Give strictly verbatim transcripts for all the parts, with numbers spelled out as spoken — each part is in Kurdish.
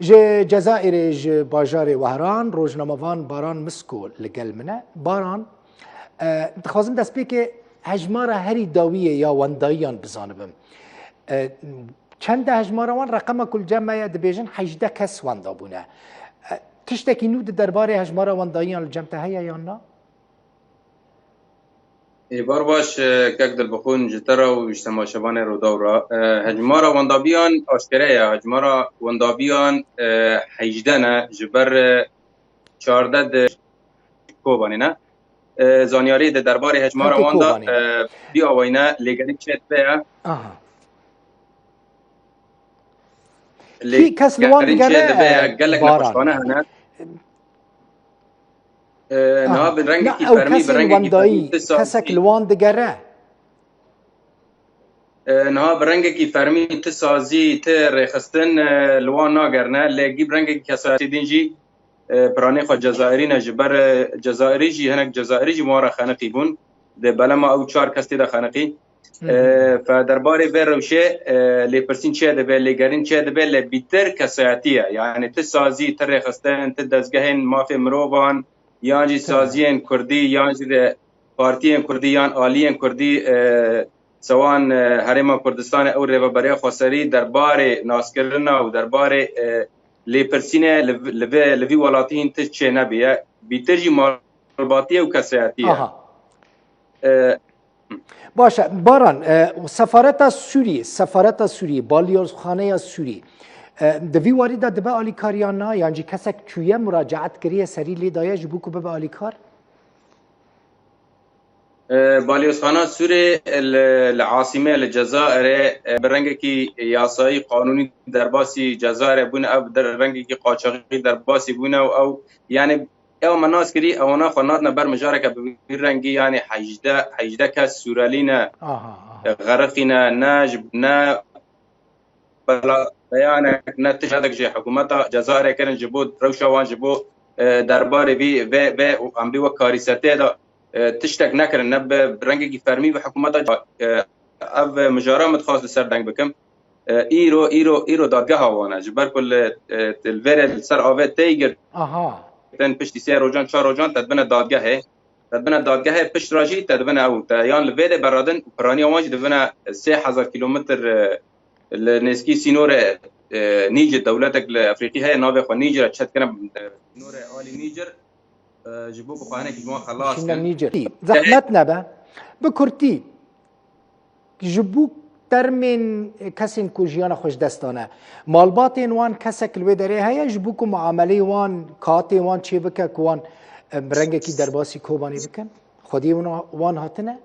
Ji Cezayirê, ji bajarê Wehran, rojnamevan Baran Misko li gel min e. Baran, e, dixwazim destpêkê hejmara herî dawiyê ya wendayiyan bizanibim. E, çend e hejmara wan? Reqema ku li cem me ye, dibêjin hejdeh kes wenda bûne. E, tiştekî nû di derbarê hejmara wendayiyan li cem te heye yan na? Êvar baş, e, kek Dilbixwîn, ji te re û ji temaşevanê Rûdaw re. E, hejmara wendabiyan aşkere ye. Hejmara wendabiyan, e, hejdeh ne, ji ber, e, çardeh di Kobanê ne. E, zanyarî di derbarê hejmara Xelkê wan de, Kobanê ne. E, vî awayî ne, lêgerî çê dibe ye. Aha. Kî kes li wan digere, e, gelek Baran? Nexweşxane hene. E, niha bi rengekî fermî, bi rengekî fermî ti sazî. Kesek li wan digere? E, niha bi rengekî fermî ti sazî, ti rêxistin, e, li wan nagerine. Lê gî bi rengekî kesayetî din jî, e, piranê xwe Cezayirî ne, ji ber, e, Cezayirî jî, hinek Cezayirî jî wan re xeniqî bûn. Di belema ew çar kes tê de xeniqî. Hı hı. E, fe derbarê vê rewşê, e, lêpirsîn çê dibe, lêgerîn çê dibe, lê bîtir kesayetî ye. Yani ti sazî, ti rêxistin, ti dezgehên mafê mirovan, yan jî saziyên kurdî, yan jî de partiyên kurdî, yan aliyên kurdî, e, sewan, e, Herêma Kurdistanê ew rêveberiya xweserî derbarê naskirina û derbarê, e, lêpirsînê li, li vê, li vî welatî hîn tişt çê nebiye. Bîtir jî malbatî ye û kesayetî ye. Aha. E, Baş e, Baran, e, sefareta Sûrî, sefareta Sûrî, balyozxaneya Sûrî, e, di vî warî de dibe alîkar yan na? Yan jî kesek çûye muracaet kiriye serî lê daye ji bo ku bibe alîkar? E, balyozxana Sûrê li, li asîmê, li Cezayirê, e, bi rengekî yasayî, qanûnî derbasî Cezayirê bûne, ev der-, rengekî qaçaxî derbasî bûne û ew, yani, ew me nas kirî, ewana xwe natine ber mijareke bi vî rengî, yani hejdeh, hejdeh kes Sûrelî ne, aha, aha, xeriqî ne, ne ji, ne bela-, beyanek, ne tiştek ji hikûmeta Cezayirê kirin ji bo rewşa wan, ji bo, e, derbarê vî, vê, vê û em bî wek karîsetê de, e, tiştek nekirin, ne bi rengekî fermî bi hikûmeta, e, ev mijara min dixwast li ser deng bikim. E, îro, îro, îro dadgeha wan e. Ji ber ku li, e, li vêrê li ser avê tê girtin, aha, piştî sê rojan, çar rojan te dibine dadgehê. Te dibine dadgehê, pişt re jî te dibine ew, te yan li vê de beradin û piraniya wan jî dibine sê hezar kîlometr, e, li nêzkî sînorê, e, Nîcir, dewletek li Efrîqî heye, navê xwe Nîcir e, çet kine, e, sînorê alî Nîcir, e, ji bo ku xwe hinekî ji wan xelas kin. Nîcir. Zehmet nebe. Bi kurtî, ji bo termên kesên ku jiyana xwe ji dest dane, malbatên wan kesek li wê derê heye ji bo ku muameleyê wan, katê wan çêbike ku wan, em, rengekî derbasî Kobanê bikin? Xwediyê wan, wan hatine?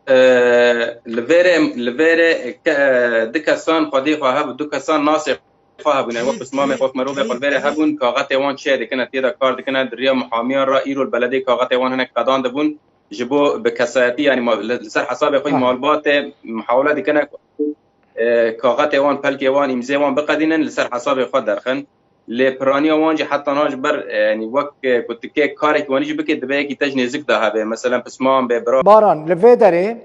E, li vêrê, li vêrê ke-, du kesan xwedî xwe hebû, du kesan nasê xwe hebûne. Wek pismamê xwe, wek mirovê xwe li vêrê hebûn, kaxetê wan çê dikine, tê de kar dikine, di riya muhamiyan re îro li beledê kaxetê wan hinek qedan dibûn. Ji bo bi kesayetî, yani ma-, li, li ser hesabê xwe, aha, malbatê muhawele dikine ku, e, kaxetê wan, pelkê wan, îmzê wan biqedînin, li ser hesabê xwe derxin. Lê piraniya wan jî heta niha ji ber, e, yani wek, e, ku tu kê karekî wanî jî bikê, dibe yekî te ji nêzik de hebe. Meselen pisman be, bira. Baran, li vê derê,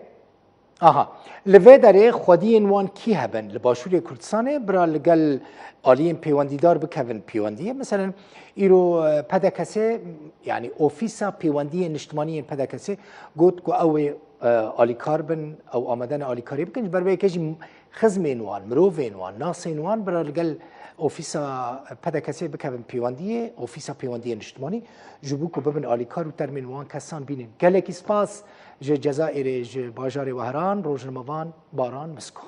aha, li vê derê xwediyên wan kî hebin li Başûrê Kurdistanê, bira li gel aliyên pêwendîdar bikevin pêwendiyê? Meselen îro, e, P D K S, yani Ofîsa Pêwendiyên Niştimanî yên P D K S got ku ew ê, e, alîkar bin, ew amade ne alîkariyê bikin. Ji ber vê yekê jî xizmên wan, mirovên wan, nasên wan bira li gel ofîsa P D K S bikevin pêwendiyê, ofîsa pêwendiyên niştimanî, ji bo ku bibin alîkar û termên wan kesan bînin. Gelekî spas ji Cezayirê, ji bajarê Wehran, rojnamevan Baran Misko.